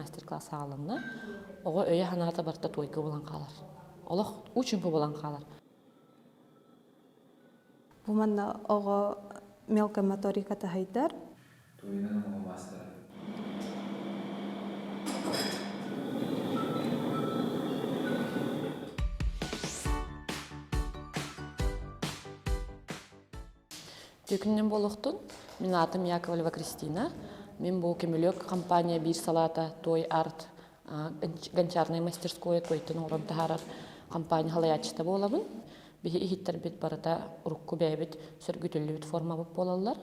мастер-класс аҕаланна, оҕо өйө-санаата барыта туойга буолан хаалар. Олох уу-чуумпу буолан хаалар. Бу манна оҕо мелкая моторика таһайдар. Туйунан оҕо маастара. Түкүннэн буолуохтун. Мин аатым Яковлева Кристина. Мин бу Көмүлүөк компания биир салаата Той Арт гончарнай мастерское туойтан оҥорон таһаарар компания халайааччыта буолабын. Биһи иһиттэрбит барыта урукку бэйэбит сөргүтүллүбүт формабыт буолаллар.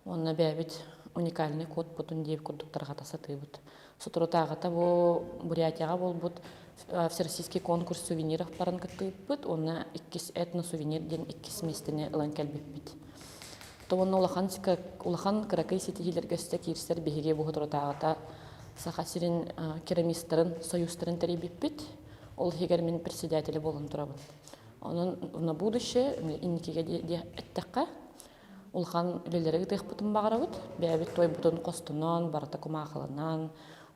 Уонна бэйэбит уникальный кодпутун диэбит курдук тарҕата сатыыбыт. Соторутааҕыта бу Бурятияҕа буолбут Всероссийский конкурс сувениров баран кыттыбыппыт уонна иккис этно-сувенир диэн иккис миэстэни ылан кэлбиппит. То уонна улахан улахан кыракый ситиһиилэргэ өссө киирсэр биһиги бу соторутааҕыта Саха сирин керамистарын союзтарын тэрийбиппит. Ол иһигэр мин председателэ буолан турабын. Онон на будущее инникигэ эттэххэ улахан үлэлэри ыытыахпытын баҕарабыт. Бэйэбит туойбутун хостонон, барыта кумаахыланан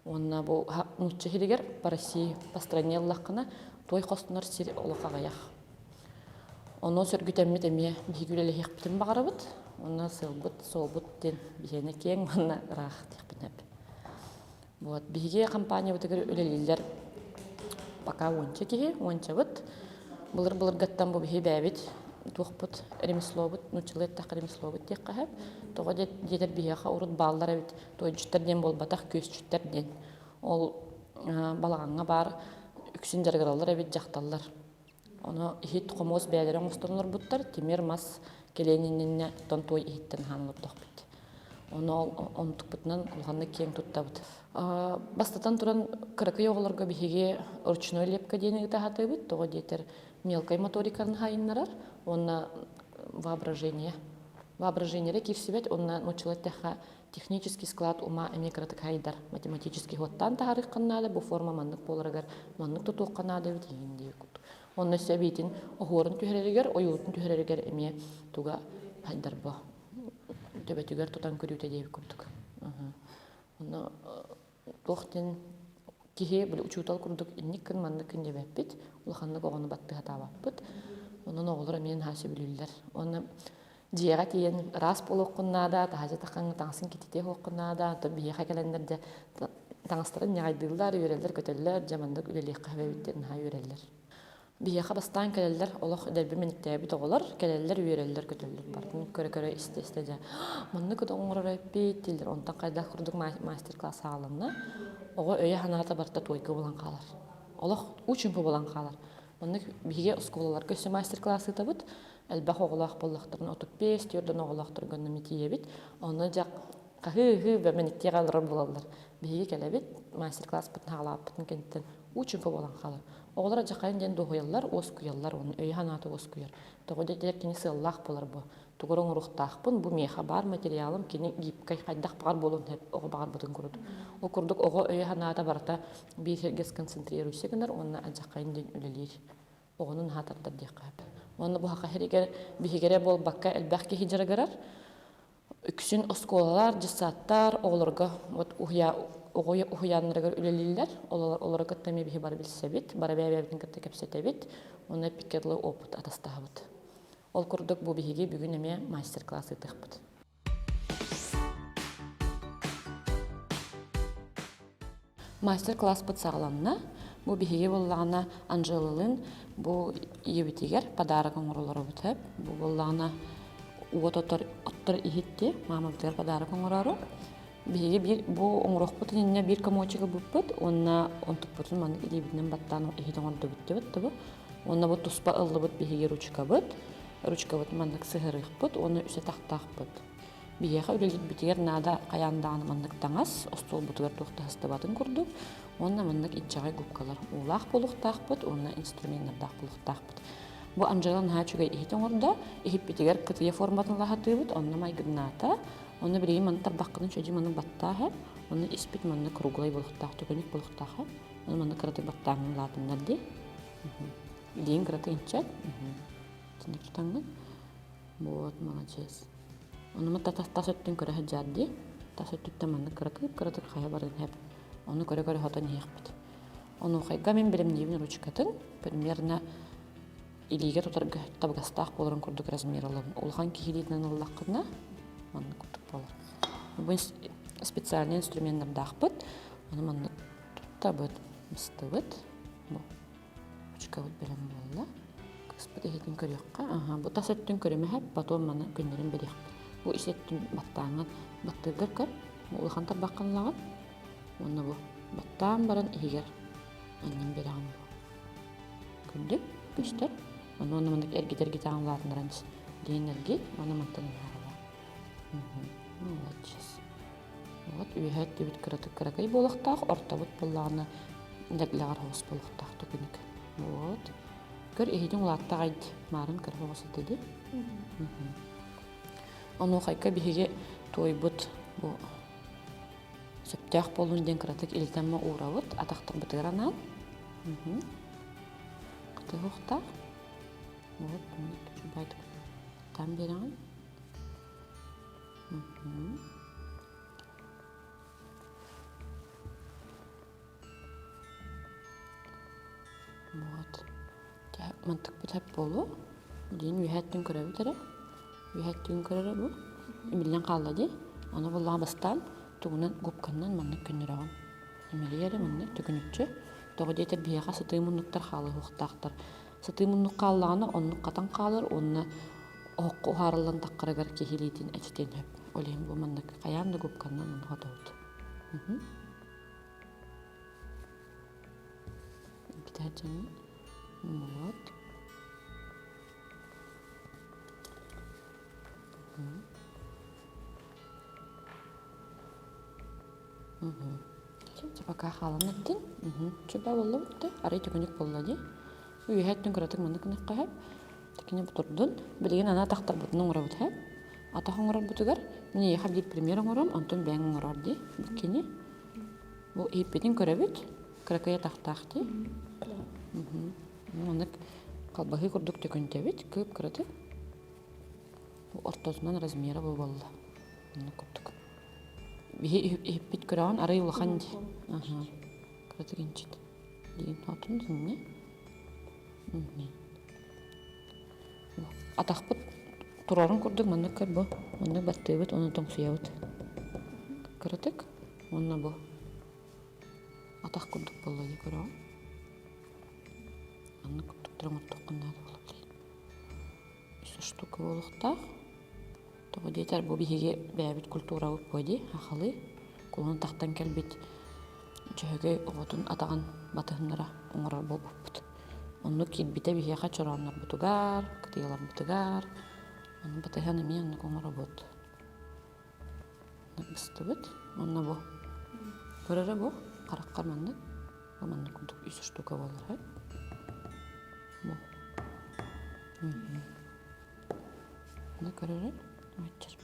уонна бу нуучча сиригэр по России по стране ыллаххына туой хостонор сир олох аҕыйах. Ону сөргүтэммит эмиэ биһиги үлэлэһиэхпитин баҕарабыт. Уонна сыалбыт, суолбут диэн биһиэнэ киэҥ уонна ыраах диэхпин сөп. Вот биһиги компаниябытыгар үлэлииллэр пока уонча киһи, уончабыт. Былыр-былыргаттан бу биһи бэйэбит туохпут ремеслобут, нууччалыы эттэххэ ремеслобут диэххэ сөп. Тоҕо диэтэр биһиэхэ урут бааллар эбит туойдьуттар диэн буолбатах, күөсчүттэр диэн. Ол балаҕаҥҥа баар үксүн дьарыгыраллар эбит дьахталлар. Ону иһит-хомуос бэйэлэрэ оҥостон олорбуттар, тимир мас кэлиэн иннинэ оттон туой иһиттэн аһаан олордохпут. Ону онтукпутунан улаханнык киэҥ туттабыт. Бастатан туран, кыракый оҕолорго биһиги ручной лепка диэни ыыта сатыыбыт. Тоҕо диэтэр, мелкай моториканы хайыннарар уонна воображение. Воображениере киирсибэт уонна нууччалыы эттэххэ технический склад ума эмиэ кыратык хайдар. Математический хуоттаан таһаарыаххын наада, бу форма маннык буоларыгар маннык тутуохха наада эбит иһин диир курдук. Онно өссө эбиитин оһуорун түһэрэригэр, ойуутун түһэрэригэр эмиэ туга хайдарбо төбөтүгэр тутан көрүүтэ диэбит курдук. Онно туох диэн киһи били учуутал курдук инник гын маннык гын диэбэппит, улаханнык оҕону баттыһатаабаппыт. Онон оҕолор эмиэ наһаа сөбүлүүллэр. Уонна дьиэҕэ тиийэн ыраас буолуоххун наада, таһырдьа таххаҥҥа таҥасын кититиэ суоххун наада, оттон биһиэхэ кэлэннэр дьэ таҥастарын ньаҕайдыыллар, үөрэллэр-көтөллөр, дьэ маннык үлэлиэххэ сөп эбит диэн наһаа үөрэллэр. Биһиэхэ бастаан кэлэллэр, олох дэлби мэниктээбит оҕолор кэлэллэр, үөрэллэр-көтөллөр барытын көрө-көрө истэ-истэ дьэ маннык да оҥорор эппит дииллэр, онтон хайдах курдук мастер-класс саҕаланна, оҕо өйө-санаата барыта туойга буолан хаалар. Олох уу-чуумпу буолан хаалар. Маннык биһиги оскуолаларга өссө мастер-класс ыытабыт. Элбэх оҕолоох буоллахтарына 35 төрдөн оҕолоохторго онно тиийэбит. Онно дьэ хаһыы-ыһыы бэмэниктиэҕэ олорор буолаллар. Биһиги кэлэбит, мастер-класспытын хаалааппытын кэнниттэн уу-чуумпу буолан хаалар. Оҕолор адьахайын диэн дуоһуйаллар, уоскуйаллар, уонна өйө-санаата уоскуйар. Тоҕо диэтэр кини сыаллаах буолар бу. Тугу эрэ оҥоруохтаахпын, бу миэхэ баар материалым, кини гибкай хайдах баҕар буолуон сөп, оҕо баҕарбытын курдук. Ол курдук оҕо өйө-санаата барыта биир сиргэ сконцентрируйся гынар уонна адьахайын диэн үлэлиир. Оҕону наһаа тардар диэххэ сөп. Уонна бу саха сиригэр биһигэрэ буолбакка элбэх киһи дьарыгырар. Үксүн оскуолалар, дьыссааттар оҕолорго вот уһуйа оҕо уһуйааннарыгар үлэлииллэр. Олору кытта эмиэ биһи бары билсэбит, бары бэйэ-бэйэбитин кытта кэпсэтэбит уонна пикетлы опыт атастаһабыт. Ол курдук бу биһиги бүгүн эмиэ мастер-класс ыытыахпыт. Мастер-класспыт саҕаланна. Бу биһиги буоллаҕына Анжелалыын бу ийэбитигэр подарок оҥоролоробут сөп. Бу буоллаҕына уот оттор, оттор иһитти маамабытыгар подарок оҥороору. Биһиги биир бу оҥоруохпутун иннинэ биир комочек ылбыппыт уонна онтукпутун маннык илиибитинэн баттаан иһит оҥордубут диэбит тобу. Уонна бу туспа ыллыбыт биһиги ручкабыт. Ручкабытын маннык сыһарыахпыт уонна үс атахтаахпыт. Биһиэхэ үлэлиирбитигэр наада хайаан даҕаны маннык таҥас, остуолбутугар туох да сыстыбатын курдук уонна маннык инчэҕэй губкалар уулаах буолуохтаахпыт уонна инструменнардаах буолуохтаахпыт. Бу Анжела наһаа үчүгэй иһит оҥордо. Иһиппитигэр кытыйа форматын лаһатыыбыт, онно майгыннаата. Онно билигин маны тарбаххытын чөдьү маны баттааһа, онно испит манна круглай буолуохтаах, төкөнүк буолуохтаах. Ону манна кыратык баттааҥҥын лаатыннар дии. Илииҥ кыратык инчэт. Итинник тутаҥҥын. Вот, молодец. Ону тас өттүн көрө сылдьаар дии. Тас өттүттэн маннык кыратык кыратык хайа барыан сөп. Ону көрө-көрө хотон иһиэхпит. Онуохайга мин бэлэмниибин ручкатын примерно илиигэ тутарга табыгастаах буоларын курдук размер ылабын. Улахан киһи илиитинэн ыллаххына маннык курдук буолар. Бу специальный инструменнардаахпыт. Ону маннык туттабыт, мыстыбыт. Бу ручкабыт бэлэм буолла. Кыспыт иһитин көрүөххэ. Аха, бу тас өттүн көрүмэһэ, потом маны күннэрин бэриэхпит. Бу ис өттүн баттааҥҥын баттыыргар көр. Улахан тарбаххын ылаҕын. Уонна бу баттаан баран иһигэр анньан биэрэҕин бу. Күндү көстөр. Ону уонна маннык эргитэ-эргитэ улаатыннаран диэн эргит. Уонна мантан ыһаарылаа. Молодец. Вот үөһэ өттүбүт кыратык кыракый буолуохтаах, ортобут буоллаҕына лэглэҕэр оҕус буолуохтаах төкүнүк. Вот. Көр иһитиҥ улааттаҕай маарын кыра оҕус этэ дии. Онуохайга биһиги туойбут бу сөптөөх буоллун диэн кыратык илитэммэ уурабыт, атахтарбытыгар анаан. Кытыһыахтаах. Вот, чубайтык там биэрэҕин. Вот. Мантыкпыт хэп буолуо. Диин үөһээттэн көрөбүт эрэ. Үөһээттэн көрөрө бу. Имиллэн хаалла дии. Аны буллаҕа бастаан тугунан губканнан маннык көннөрөҕүн. Имилий эрэ маннык төкүнүччү. Тоҕо диэтэр биһиэхэ сытыы муннуктар хаалыһыахтаахтар. Сытыы муннук хааллаҕына оннук хатан хаалар уонна оһоххо уһаарыллан таххарыгар киһи илиитин эчитиэн сөп. Ол иһин бу маннык хайаан да губканнан онно хотобут. Китааччыны вот. Пока хаалан эттин. Чуба болла бутта. Арай төкүнүк болла ди. Үөһэ өттүн кыратык маннык гынахха сөп. Такини бутурдун. Билигин ана атахтарбытын оҥоробут сөп. Атах оҥорорбутугар мин эйиэхэ биир пример оҥором, онтон бэйэҥ оҥороор дии. Биккини. Бу иһиппитин көрөбүт. Кыракый атахтаах дии. Маннык халбаһыы курдук төкүнтэбит, кып-кыратык. Бу ортотунан размера бу буолла. Маннык курдук. Биһи иһиппит көрөҕүн арай улахан дии. Аха. Кыратык инчит. Диин отун динне. Атахпыт турарын курдук маннык көр бу. Маннык баттыыбыт, уонна тоҥсуйабыт. Кыратык. Уонна бу атах курдук буолла дии көрөҕүн. Маннык курдук туран оттоххун наада буолар Үс штука буолуохтаах. Тоҕо диэтэр бу биһиги бэйэбит культурабыт буо дии, сахалыы. Кулун тахтан кэлбит Дьөһөгөй оҕотун атаҕын батыһыннара оҥорор буолбуппут. Оннук киирбитэ биһиэхэ чорооннорбутугар, кытыйаларбытыгар, ону батыһан эмиэ оннук оҥоробут. Быстыбыт. Онно бу. Көрөрө бу. Хараххар маннык. Бу маннык курдук үс штука буолар. Бу. Мына көрөрө. Аччар.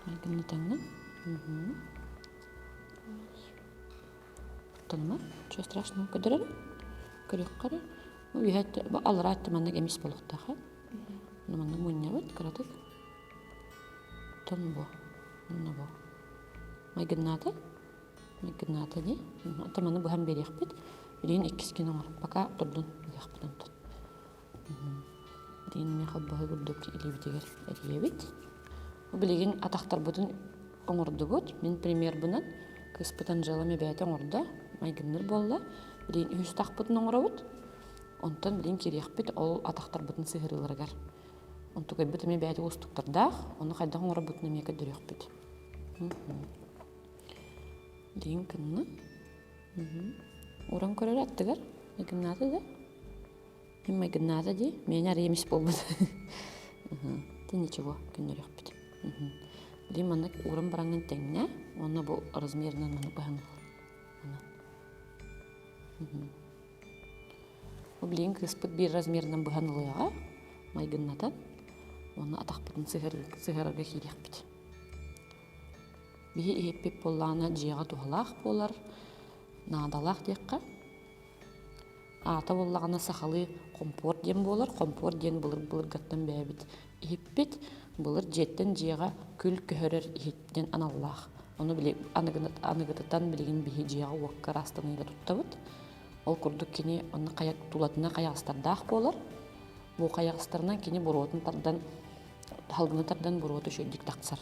Майгыннатаҥҥын. Куттаныма. Ничего страшного. Көрдөрөр. Көрүөххэ эрэ. Бу үөһэ бу аллараа өттө маннык эмис буолуохтаах. Маннык мунньабыт кыратык. Оттон бу. Онно бу. Майгыннаата. Майгыннаата дии. Оттон маны быһан биэриэхпит. Билигин иккис күн оҥор. Пока турдун ыһыахпыт онтон. Билигин эмиэ холбоһу курдук илиибитигэр эрийэбит. Билигин атахтарбытын оҥордубут. Мин примербынан кыыспыт Анжела бэйэтэ оҥордо. Майгынныр буолла. Билигин үһүс атахпытын оҥоробут. Онтон билигин киириэхпит ол атахтарбытын сыһыарыыларыгар. Онтукайбыт эмиэ бэйэтэ уустуктардаах, ону хайдах оҥорорбутун эмиэ көрдөрүөхпүт. Диин кынна. Уран көрөр аттыгар майгыннаата да. Мин майгыннаата дии, миэнэ арыйа эмис буолбут. Ты ничего, көннөрүөхпүт. Билигин маннык ууран бараҥҥын тэҥнэ, уонна бу размерынан маннык быһан ыл. Бу билигин кыыспыт биир размерынан быһан ылыаҕа, майгыннатан, уонна атахпытын сыһыарарга киириэхпит. Биһи иһиппит буоллаҕына дьиэҕэ туһалаах буолар, наадалаах диэххэ. Аата буоллаҕына сахалыы хомпуор диэн буолар. Хомпуор диэн Ону били аныгытытан билигин биһи дьиэҕэ уокка ыраастаныыга туттабыт. Ол курдук кини онно хайа тулатына хайаҕастардаах буолар. Бу хайаҕастарынан кини буруотун тардан салгыны тардан буруота үчүгэйдик тахсар.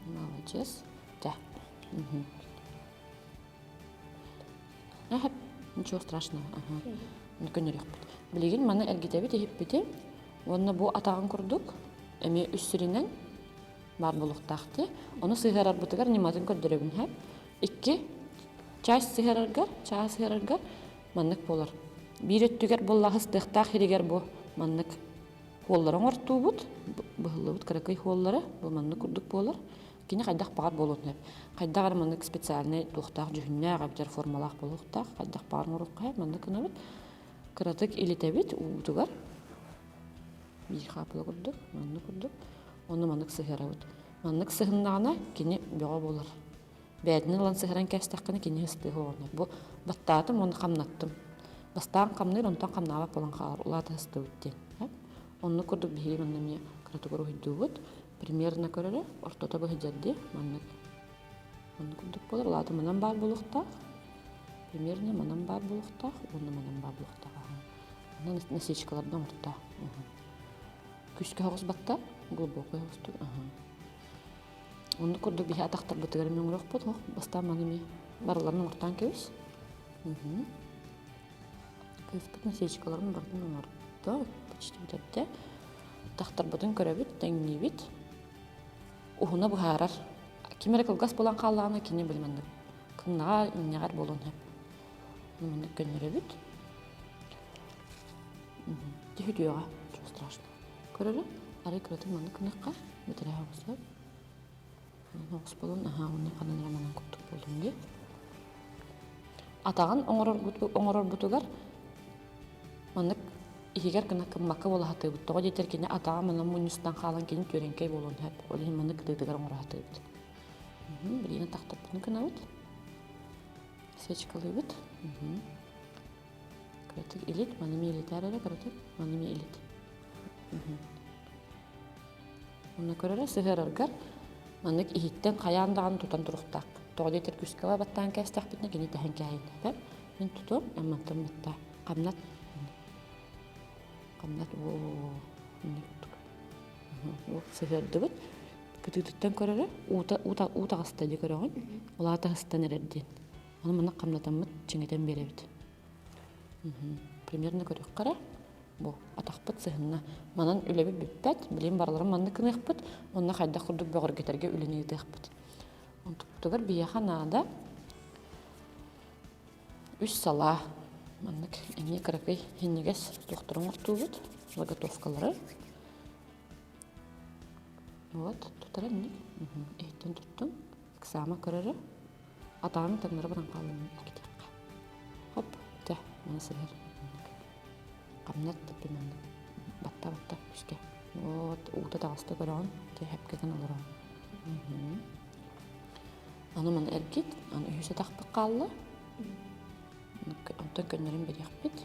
Молодец. Да. Ага, ничего страшного. Ага. Көннөрүөхпүт. Билигин маны эргитэбит иһиппити. Уонна бу атаҕын курдук эмиэ үс сиринэн баар буолуохтаах дии. Ону сыһыарарбытыгар ньыматын көрдөрөбүн һэ. Икки чаас сыһыараргар, чаас сыһыараргар маннык буолар. Биир өттүгэр буоллаҕа ыстыахтаах иһигэр бу маннык хуоллары оҥортуубут, быһыллыбыт кыракый хуоллары бу маннык курдук буолар. Кини хайдах баҕар буолуон сөп. Хайдах эрэ маннык специальнай туохтаах дьүһүннээх эбэтэр формалаах буолуохтаах. Хайдах баҕар оҥоруохха маннык гынабыт. Кыратык илитэбит уутугар. Биир хаапыла курдук, маннык курдук. Ону маннык сыһыарабыт. Маннык сыһыннаҕына кини бөҕө буолар. Бэйэтинэн ылан сыһаран кээстэххинэ кини ыстыыһа оҕоннор. Бу баттаатым уонна хамнаттым. Бастаан хамныыр, онтон хамнаабат буолан хаалар. Улаата ыстыбыт диэн. Оннук курдук биһиги манна эмиэ кыратыгар уһуйдуубут. Примерно көрөрө, ортото быһыдьар дии маннык. Маннык курдук буолар. Улаата манан баар буолуохтаах. Примерно манан баар буолуохтаах уонна манан баар буолуохтаах. Онон насечкалардан оҥортоо. Күүскэ оҕус батта, глубокой оҕустук. Оннук курдук биһи атахтарбытыгар эмиэ оҥоруохпут, бастаан маны эмиэ барыларын оҥортоон кэбис. Кыыспыт насечкаларын барытын оҥордо, почти бүтэрдэ. Атахтарбытын көрөбүт, тэҥниибит. Уһуна быһаарар. Ким эрэ кылгас буолан хааллаҕына кини били маннык кыҥнаҕа, инньэҕэр буолуон сөп. Маннык көннөрөбүт. Түһүтүөҕэ, ничего страшного. Көрөрө, арай кыратык маннык гынахха, бэтэрээ оҕусар. Оҕус буолан, аһаа, уонна ханан эрэ манан курдук буоллун дии. Атаҕын оҥорорбутугар маннык иһигэр гына кыммакка буола сатыыбыт. Тоҕо диэтэр кини атаҕа манан мунньустан хаалан кини түөрэҥкэй буолуон сөп. Ол иһин маннык кытыытыгар оҥоро сатыыбыт. Билигин атахтарбытын гынабыт. Свечкалыыбыт. Кыратык илит, маны эмиэ илитээр эрэ кыратык, маны эмиэ илит. Онно көрөрө сыһыараргар маннык иһиттэн хайаан даҕаны тутан туруохтаах. Тоҕо диэтэр күүскэ баттаан кээстэхпитинэ кини тэһэн кээһин. Мин тутуом, эн мантан батта. Хамнат. Хамнат. Оо, сыһыардыбыт. Кытыытыттан көрөрө, уута, уута, уу таҕыста дии көрөҕүн. Улаата ыстан эрэр диэн. Ону манна хамнатаммыт чиҥэтэн биэрэбит. Примерно көрүөххэ эрэ. Бу атахпыт сыһынна. Манан үлэбит бүппэт. Билигин барыларын маннык гыныахпыт. Онно хайдах курдук бөҕөргөтөргө үлэни ыытыахпыт. Онтукпутугар биһиэхэ наада үс салаа. Маннык эмиэ кыракый синньигэс туохтарын оҥортуубут. Заготовкалары. Вот, тутара инник. Иһиттэн туттум. Ыксаама көрөрө. Атаҕын таҥнары баран хааллым иккитиэххэ. Хоп, дьэ, маны сыһар. Хамнат тэппи маннык. Батта-батта күскэ. Вот, уута таҕыста көрөҕүн, дьэ, хэпкэтэн олороҕун. Аны маны эргит, аны үһүс атахпыт хаалла. Онтон көннөрөн бириэхпит.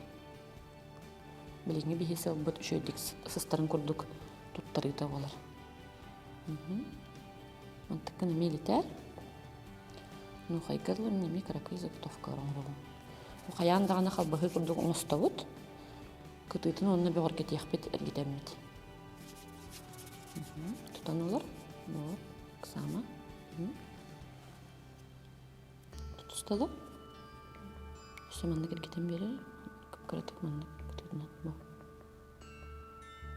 Билиҥҥи биһи сылбыт үчүгэйдик сыстарын курдук туттарыыта буолар. Мантыккын эмиэ илитээр. Ну, хайга дылы мин эмиэ кыракый заготовкалар оҥоробун. Хайаан даҕаны халбаһыы курдук оҥостобут. Кытыытын уонна бөҕөргэтиэхпит эргитэммит. Тутан ылар. Вот, Оксана. Тутусталар. Өссө маннык эргитэн биэрэр. Кыратык маннык кытыытынан. Бу.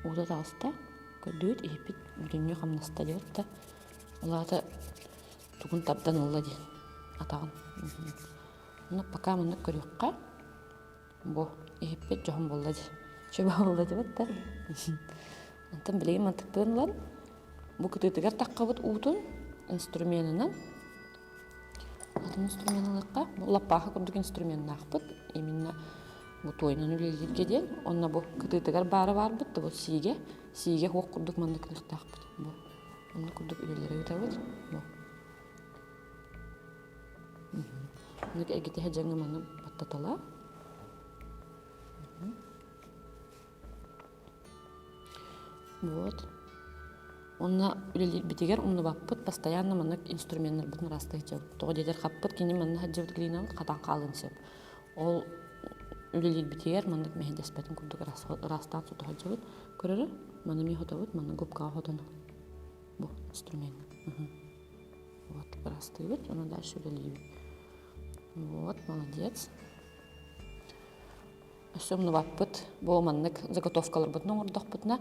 Уута таҕыста, көрдүгүт иһиппит бүтүннүү хамнаста диэбит да, ол аата тугун тардан ылла диэн атаҕын. Онно пока маннык көрүөххэ, бу иһиппит дьоһун буолла дии. Чөбө буолла диэбит да. Онтон билигин мантыктыын ылан, бу кытыытыгар таххабыт уутун инструменынан Атын инструмент ылыахха, бу лаппааха курдук инструменнаахпыт. Именно бу туойунан үлэлииргэ диэн. Онно бу кытыытыгар баары баарбыт, да бу сиигэ, сиигэ хуох курдук маннык гыныахтаахпыт. Бу оннук курдук үлэлэри ыытабыт. Бу. Оннук эргитиһэ дьаҥы маны баттатала. Вот. Онно үлэлиирбитигэр умнубаппыт, постоянно маннык инструменнарбытын ыраастыы сылдьабыт. Тоҕо диэтэр хаппыт кини манна сылдьыбыт глинабыт хатан хаалыан сөп. Ол үлэлиирбитигэр маннык мэһэйдэспэтин курдук ыраастаан сото сылдьабыт. Көрөрө, маны эмиэ хотобут, манна губкаҕа хотон бу инструмент. Вот, ыраастыыбыт, уонна дальше үлэлиибит. Вот, молодец. Өссө умнубаппыт, бу маннык заготовкаларбытын оҥордохпутуна,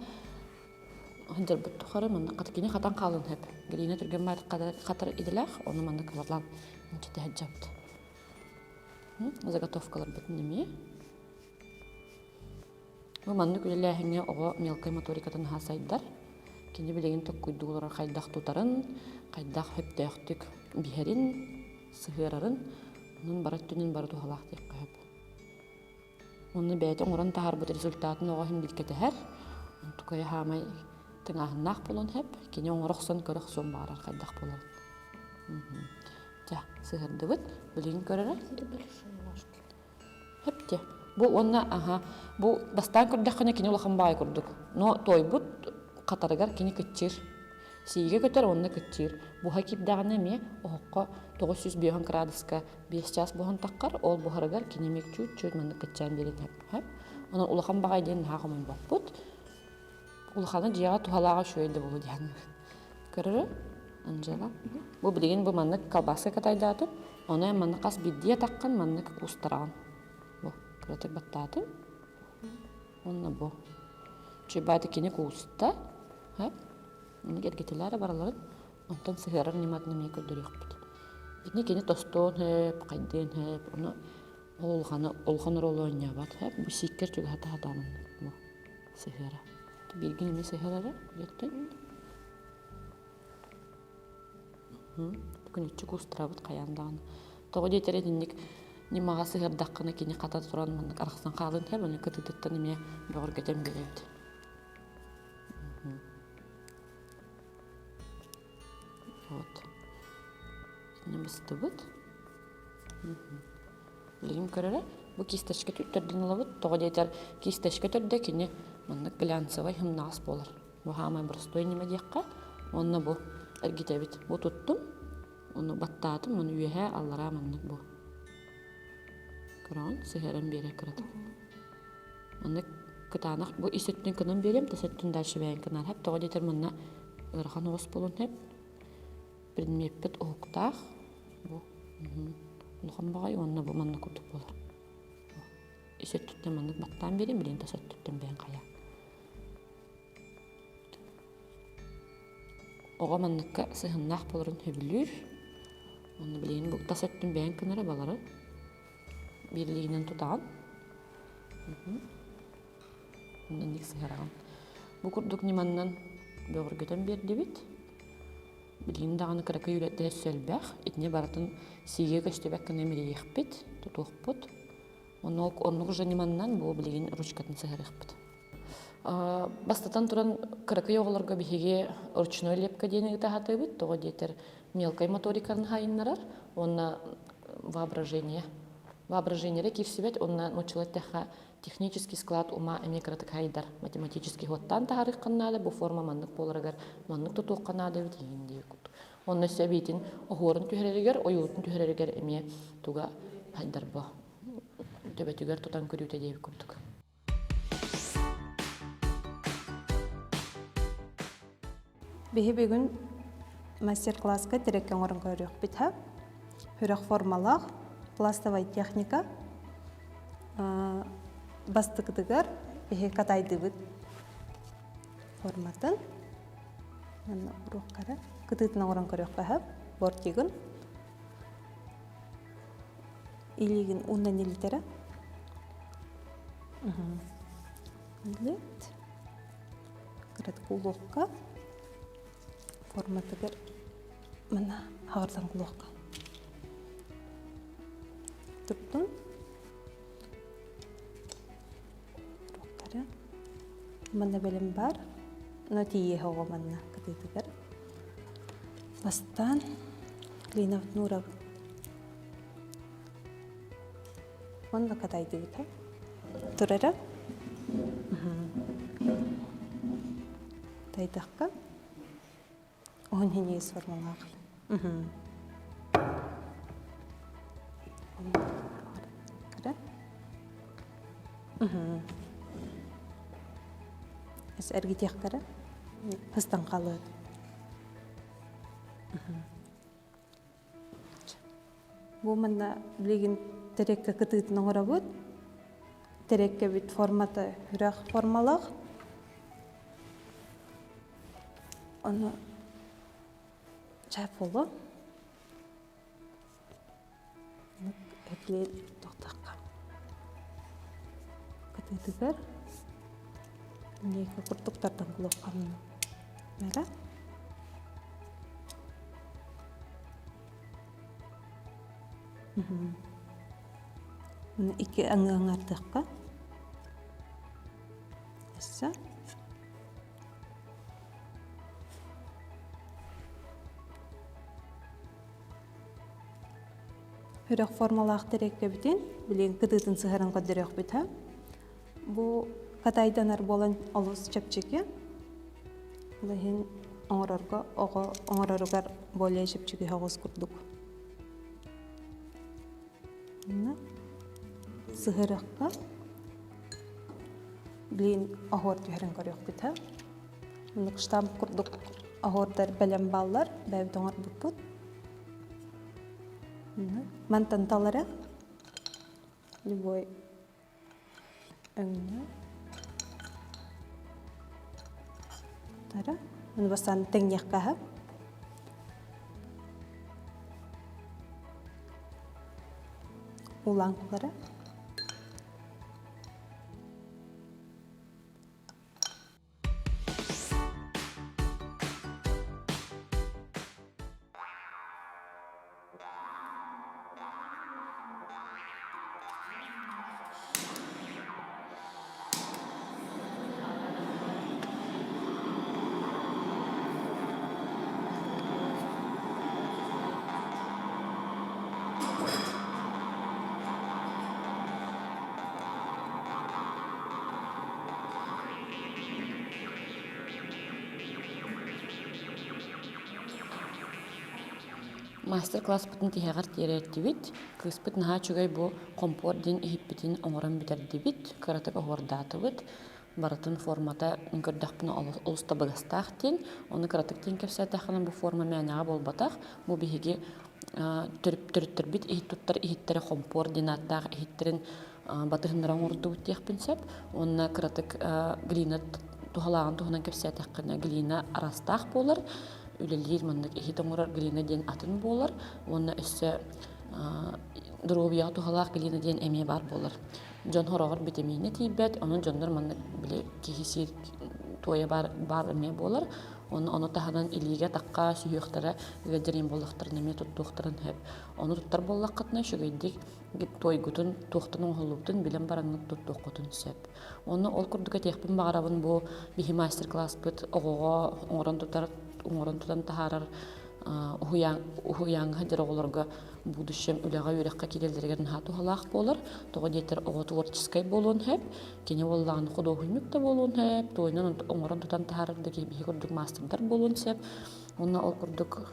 сылдьарбыт тухары маннык кини хатан хаалын сөп. Галина түргэн хатар идэлээх, ону маннык кыларлаан инчэтэ сылдьабыт. Заготовкаларбытын эмиэ. Бу маннык үлэлээһиҥҥэ оҕо мелкай моторикатын наһаа сайдар. Кини билигин токкуйдуу олорор хайдах тутарын, хайдах сөптөөхтүк биһэрин, сыһыарарын, онон бары өттүнэн бары туһалаах диэххэ сөп. Онно бэйэтэ оҥорон таһаарбыт результатын оҕо иһин билкэтэһэр. Онтукайа хаамай тыҥааһыннаах буолуон сөп. Кини оҥоро охсон, көрө охсуон баҕарар хайдах буоларын. Дьэ, сыһырдыбыт. Билигин көрөрө. Хөп дьэ. Бу уонна аха бу бастаан көрдөххүнэ кини улахан баай курдук. Но туойбут хатарыгар кини кыччыыр. Сиигэ көтөр уонна кыччыыр. Буһа киирдэҕинэ эмиэ оһоххо 950 градуска 5 чаас буһан таххар, ол буһарыгар кини эмиэ чуть-чуть маннык кыччаан биэрин сөп. Онон улахан баҕай диэн наһаа хомойбоппут. Улахана дьиэҕэ туһалааҕа үчүгэй да буолуо диэн. Көрөрө Анжела. Бу билигин бу маннык колбаска катайдаатым. Ону эн маннык хас биирдии атаххын маннык куустараҕын. Бу кыратык баттаатым. Онно бу. Чуйбааты кини кууста. Хэп. Маннык эргитилээр бараларын. Онтон сыһыарар ньыматын эмиэ көрдөрүөхпүт. Итини кини тостуон хөп, хайдыан хөп. Ону ол улаханы улахан оруолу оонньообот хөп. Бу сииккэр чугаһата сатаан бу сыһыара. Бииргин эмиэ сыһыарара өттүн. Күнүччү куустарабыт хайаан даҕаны. Тоҕо диэтэр итинник ньымаҕа сыһыардаххына кини хата туран маннык арахсан хаалын сөп, ону кытыытыттан эмиэ бөҕөргөтөн биэрэбит. Вот. Итини быстыбыт. Билигин көрөрө, бу кисточка төрдүн ылабыт. Тоҕо диэтэр кисточка төрдө кини маннык глянцевай хымнаҕас буолар. Бу хаамай боростуой ньыма диэххэ. Уонна бу эргитэбит. Бу туттум, ону баттаатым, ону үөһээ аллараа маннык бу. Көрөҕүн, сыһыаран биэрэр кыратык. Маннык кытаанах бу ис өттүн кынан биэриэм, тас өттүн дальше бэйэҥ кынаар хэп. Тоҕо диэтэр манна ыарахан оҕус буолуон хэп. Предмеппит уһуктаах. Бу улахан баҕайы уонна бу манна курдук буолар. Ис өттүттэн маннык баттаан биэриэм, билигин тас өттүттэн бэйэҥ хайаа. Оҕо манныкка сыһыннаах буоларын сөбүлүүр. Онно билигин бу тас өттүн бэйэҥ кынара балары биир илиигинэн тутаҕын. Инник сыһараҕын. Бу курдук ньыманнан бөҕөргөтөн биэрдибит. Билигин даҕаны кыракый үлэтэ өссө элбэх. Итини барытын сиигэ көстүбэт гына имэрийиэхпит, тутуохпут. Оннук оннук уже ньыманнан бу билигин ручкатын сыһарыахпыт. Бастатан туран, кыракый оҕолорго биһиги ручной лепка диэни ыыта сатыыбыт. Тоҕо диэтэр, мелкай моториканы хайыннарар уонна воображение. Воображениере киирсибэт уонна нууччалыы эттэххэ технический склад ума эмиэ кыратык хайдар. Математический хуоттаан таһаарыаххын наада, бу форма маннык буоларыгар маннык тутуохха наада эбит иһин диэбит курдук. Онно өссө эбиитин оһуорун түһэрэригэр, ойуутун түһэрэригэр эмиэ туга хайдар бо төбөтүгэр тутан көрүүтэ диэбит курдук. Биһи бүгүн мастер-класска тирекке оҥорон көрүөхпүт ха. Хүрэх формалаах пластовай техника бастыкытыгар биһи катайдыбыт форматын манна уруоккара кытыытын оҥорон көрүөххэ сөп бортигын илиигин уунан илитэрэ Илит кыратык уулуохха форматыгар мына хаҕырдан кулуохха туттун уруоктары манна бэлэм бар но тиийиэһэ оҕо манна кытыытыгар бастаан Лина Нурова Онно катайдыбыта. Турара. Тайдахка. Уһун хиньиис формалаах. Эс эргитиэхтэрэ ыстан хаалыат. Бу манна билигин тэрэккэ кытыытын оҥоробут. Тэрэккэбит формата үрэх формалаах. Ону чай буолуо. Этлиэн тохтохха. Кытыытыгар лейка курдук тардан булуохха Мэра. Икки аҥы аҥардыахха. Өссө. Үрэх формалаах тэриэккэбитин билигин кытыытын сыһаран көрдөрүөхпүт ха. Бу катайданар буолан олус чэпчэки. Ол иһин оҥорорго оҕо оҥороругар более чэпчэки соҕус курдук. Сыһырыахха билигин оһуор түһэрин көрүөхпүт ха. Оннук штамп курдук оһуордар бэлэм бааллар, бэйэбит оҥорбуппут. Мантан талара любой өҥнө тара Ону бастаан тэҥниэххэ аһа. Улаан кулара. Мастер-класспытын тиһэҕэр тиэрдибит. Кыыспыт наһаа үчүгэй бу хомпуор диэн иһиппитин оҥорон бүтэрдибит. Кыратык оһуордаатыбыт. Барытын формата мин көрдөхпүнэ олус табыгастаах диэн. Ону кыратык диэн кэпсээтэххинэ бу форма мээнэҕэ буолбатах. Бу биһиги төрүттэрбит иһит туттар иһиттэрэ хомпуор диэн ааттаах иһиттэрин батыһыннара оҥордубут диэхпин сөп. Уонна кыратык глина туһалааҕын туһунан кэпсээтэххинэ, глина араастаах буолар. Үлэлиир маннык иһит оҥорор глина диэн атын буолар. Уонна өссө доруобуйаҕа туһалаах глина диэн эмиэ баар буолар. Дьон хороҕор битэмиинэ тиийбэт, онон дьоннор маннык били киһи сиир туойа баар, баар эмиэ буолар. Ону, ону таһынан илиигэ тахха сүһүөхтэрэ ыалдьар буоллахтарына эмиэ туттуохтарын сөп. Ону туттар буоллаххытына үчүгэйдик туойгутун туохтан оҥоһуллубутун билэн бараҥҥыт туттуоххутун сөп. Уонна ол курдук этиэхпин баҕарабын бу биһи мастер-класспыт оҕоҕо оҥорон тутар оҥорон тутан таһаарар уһуйаан уһуйааҥҥа сылдьар оҕолорго будущем үлэҕэ үөрэххэ киирэллэригэр наһаа туһалаах буолар. Тоҕо диэтэр оҕо творческай буолуон сөп, кини буоллаҕына худуоһунньук да буолуон сөп, туойунан оҥорон тутан таһаарар да киһи биһи курдук маастардар буолуон сөп. Уонна ол курдук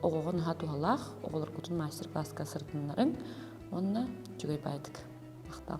оҕоҕо наһаа туһалаах, оҕолоргутун мастер-класска сырытыннарыҥ уонна үчүгэй баайдык. Махтал.